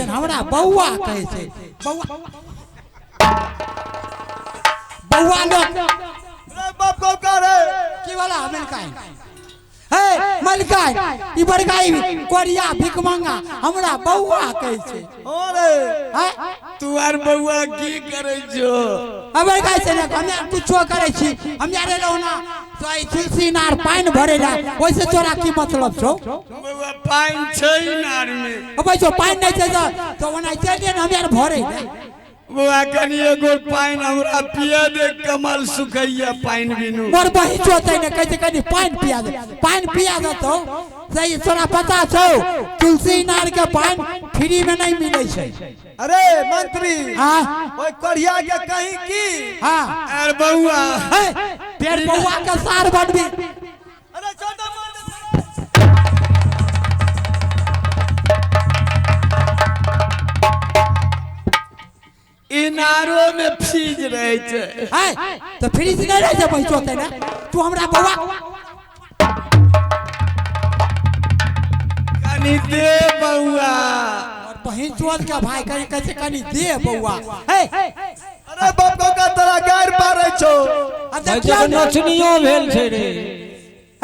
ने हमरा बौआ कहै छै बौआ बौआ लोक रे बाप को का रे की वाला मलकाइन हे मलकाइन ई बड़काई कोरिया भिखमंगा हमरा बौआ कहै छै हो रे हैं तू आर बौआ की करै छो आ बड़काई छै ने हमे कुछो करै छी हम यार एलहुँ ना तो ई तुलसी नार पानि भरे ला ओइसे तोरा की मतलब छौ बौआ पानि छै इनार में अबै छौ पानि नहि छै तऽ ओना चलि ने हम यार भरे ला बौआ कनि एगो पानि हमरा पिया दे कमल सुखैया पानि बिनु मोर बही चोतै ने कहै छै कनि पानि पिया दे पानि पिया देतौ से तोरा पता छौ तुलसी इनार के पानि फ्री में नहीं मिलै छै अरे मंत्री हाँ ओए कढ़िया के कहीं की हाँ आर बौआ हे पेड़ बौआ के सार बनबी अरे छोटा मार दे। इनारो में फ्रीज रहै छै है तो फ्रिज नहीं रहै छै बही चोतै ने तू हमरा बौआ कनि दे बौआ और बहिन चोत के भाई कहीं कहै छै कनि दे बौआ हे अरे बाप को का तोरा गारि पारै छौ अब देखियौ ने नचनियो भेल छै रे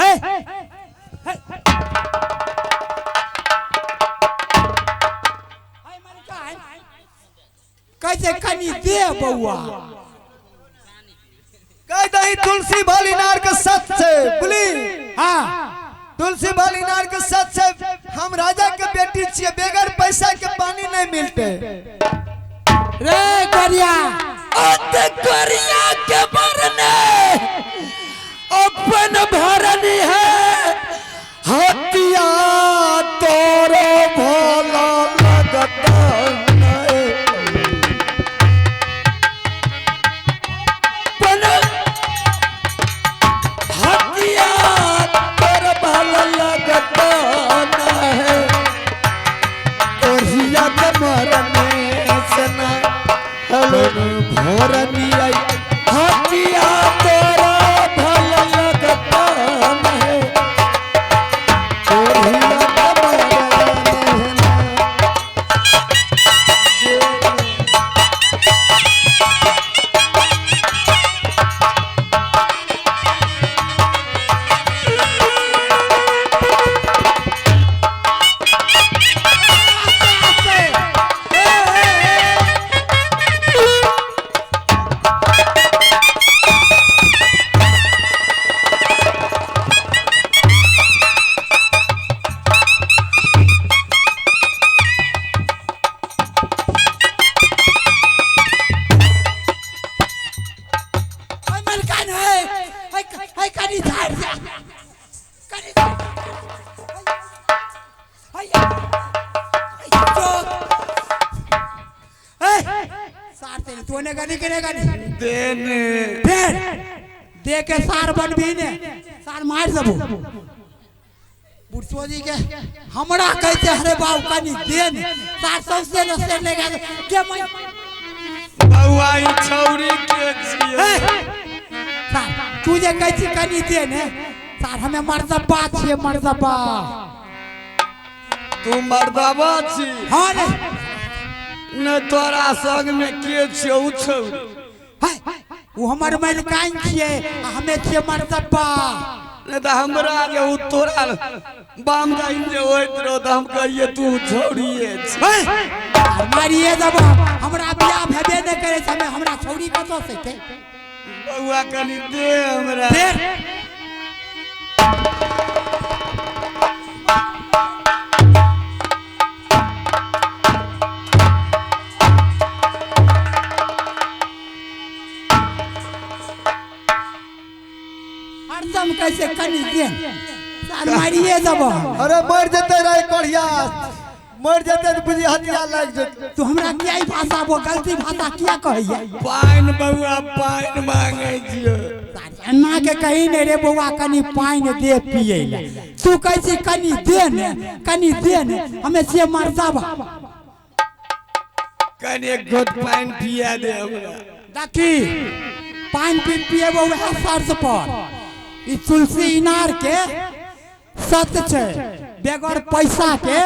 हे कहै छै कनि दे बौआ कह दही तुलसी भल इनार के सच छै बुली हाँ तुलसी भल इनार के सच छै हम राजा के बेटी छियै बगैर पैसा के पानी नहीं मिलते रे गोरिया ओत कोरिया के मरने अपन भरनी है हतिया तोरो भोला लगता नहीं। अपन हतिया तोरो भोला लगता नहीं। कोरिया के मरने से ना भरनी आई हतिया तोरा भला लगता नहीं। कोरिया के मरने ना। ओय मलकान है है है कनि झाड़ जा कनि है है सार ते तू ने गनी के ने गनी देने फिर दे के सार बनबी ने सार मार देबो बुढ़सो जी के हमरा कहै छै अरे बाबू कनि दे ने सार सौंसे ने से ले गेल के मैं बौआ ई छौरी के छियै हे सार तू जे कहै छी कनि दे ने सार हमे मर्दब्बा छियै मर्दब्बा तू मर्दबा छी हाँ ने ने तोरा संग में के छियौ उ छौरी है ओ हमर मलकाइन छियै आ हमे छियै मर्दब्बा नहीं तऽ हमरा जे उ तोरा बाम दाइन जे होइत रहो तऽ हम कहिए तू छौरिये छी हे सार मारिए देबो हमरा बियाह भेबे नहि करै छै हमे हमरा छौरी कतऽ से एतै बौआ कनि दे हमरा फिर हरदम कैसे कनि दे सार मारिए देबो अरे मर जेते रे कढ़िया मर जेते तऽ बुझी हथिया लागि जेते तू हमरा किया ई भाषा वो गलती भाषा किया कहैया पानि बौआ पानि मांगै छियौ एना के कही ने रे बौआ कनि पानि दे पियै ला तू कहै छी कनि दे ने कनि दे ने हमे छियै मर्दाबा कनि एक घोट पानि पिया दे हमरा देखी पानि पी पिएबो वएह शर्त पर ई तुलसी इनार के सत्य छै बगैर पैसा के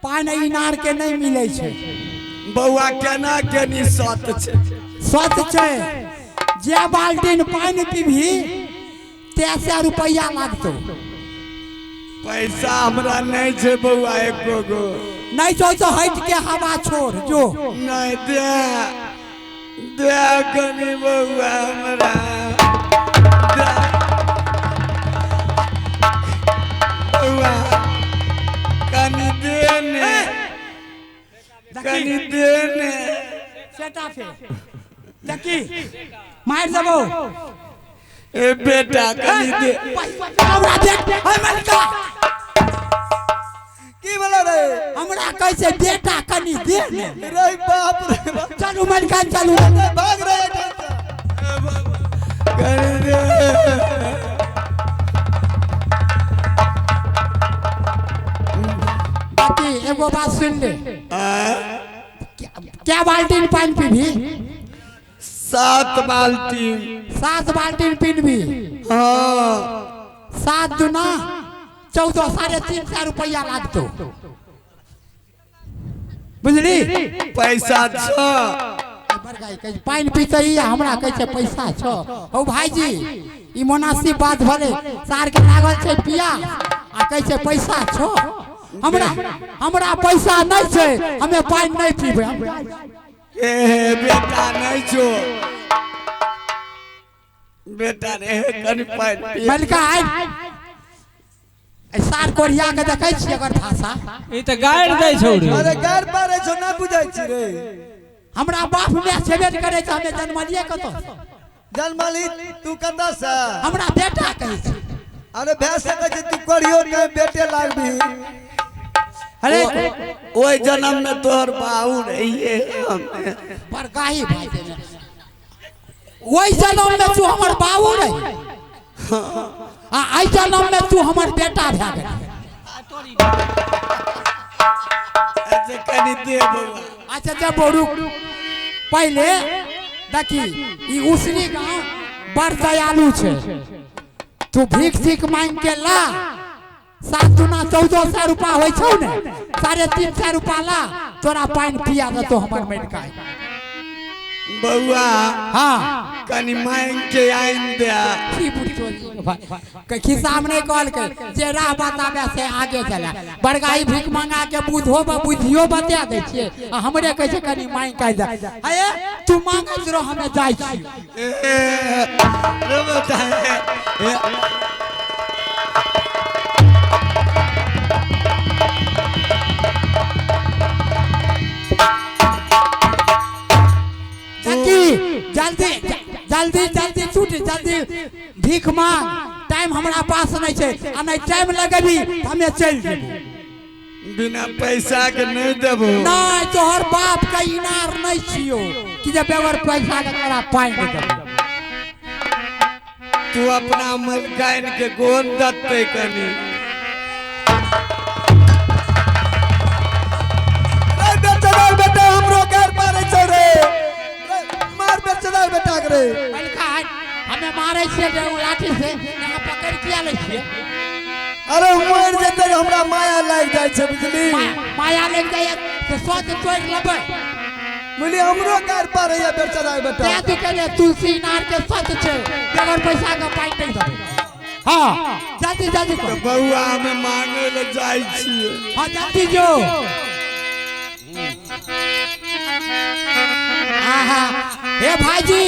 पानि इनार के नहीं मिले छै। बौआ केना केनी सत छै? सत छै, जे बाल्टीन पानि पीबही 300 रुपैआ लागतौ। पैसा हमरा नहीं छै बौआ एको गो। नहीं छौ तो हट के हवा छोड़ जो। नहीं दे दे कनी बौआ हमरा दे। बौआ कनी दे ने, कनी दे ने। सेटा फे देखी मार देबो। ए बेटा कनी दे। हमरा देख हे मलका की बोला रे? हमरा कैसे बेटा कनी दे ने। रे बाप रे बाप। चलू मलका चलू, भाग रे कनी दे। बाकी एगो बात सुन ले, क्या बाल्टीन पानी पीबी? 7 बाल्टीन। 7 बाल्टीन पीबी? हाँ। 7 दूना 14, 350 रुपया लागतो। बुझली? पैसा छो। पानि पीते हमरा कहै छै पैसा छो। हौ भाईजी ई मुनासिब बात भले, सार के लागल छै पिया आ कहै छै पैसा छो। हमरा हमरा पैसा नहीं छै, हमें पानि नहीं पीबै। ए बेटा नहीं छो बेटा रे, कनी पानि पी। मलका आइ सार कोरिया के देखै छियै एकर भाषा। ई त गारि दै छौ रे। अरे गारि पारै छौ ना बुझै छी रे। हमरा बाप में छेबे करै छै, हमे जन्मलियै कतौ? जन्मली तू कतौ से? हमरा बेटा कहै छै। अरे भए सकै छै तू करियो नै बेटे लागबी। अरे ओहि जन्म में तोहर बाबू रहिए। बड़काही भाई ओहि जन्म में तू हमर बाबू रही आ एहि जन्म में तू हमर बेटा भए गेल। अच्छा कनी दे बौआ। अच्छा जब रुक, पहले देखी ई उसरी गांव बड़ दयालु छै। तू भीख सीख मांग के ला, 7 दूना 1400 रुपा होइ छौ ने, 350 रुपा ला, तोरा पानि पिया देतौ हमर मलिका। बौआ हाँ कनी मांग के आइन दे। खिस्सा में नहीं कहलकै जे राह बताबे से आगे चला। बड़गाई भीख मंगा के बुझो बुझियो बता दै छियै आ हमरे कहै छै कनी मांग के दे। अरे तू मांगैत रह, हमे जाइ छियै। रे बेटा जल्दी जल्दी जल्दी छूट, जल्दी भीख मांग, टाइम हमरा पास नहीं छै आ नहीं टाइम लगबी हमे चलि जेबो। बिना पैसा के नहीं देबो। नहीं तोहर बाप के इनार नहीं छियो कि जे बगैर पैसा के तोरा पानि दे देबो। तू अपना मलकाइन के गोन दत्ते कनी। रे बेटा बेटा हमरो घर पर छौ रे, मार बेचदार बेटा के रे। मलका हमें मारै छियै लाठी से, यहाँ पकड़ किया लै छियै? अरे मर जेतै हमरा माया लागि जाइ छै बुझली। माया लागि जाइ तऽ सोच तोड़ि लेबै। बुझली हमरो घर पर है बेचदार बेटा। तें तू कहले तुलसी इनार के सच छै, बगैर पैसा के पानि नहि देबै। हाँ जल्दी जल्दी कर। बौआ हमें मांगे ले जाइ छियै। हाँ जल्दी जो। आहा हे भाईजी।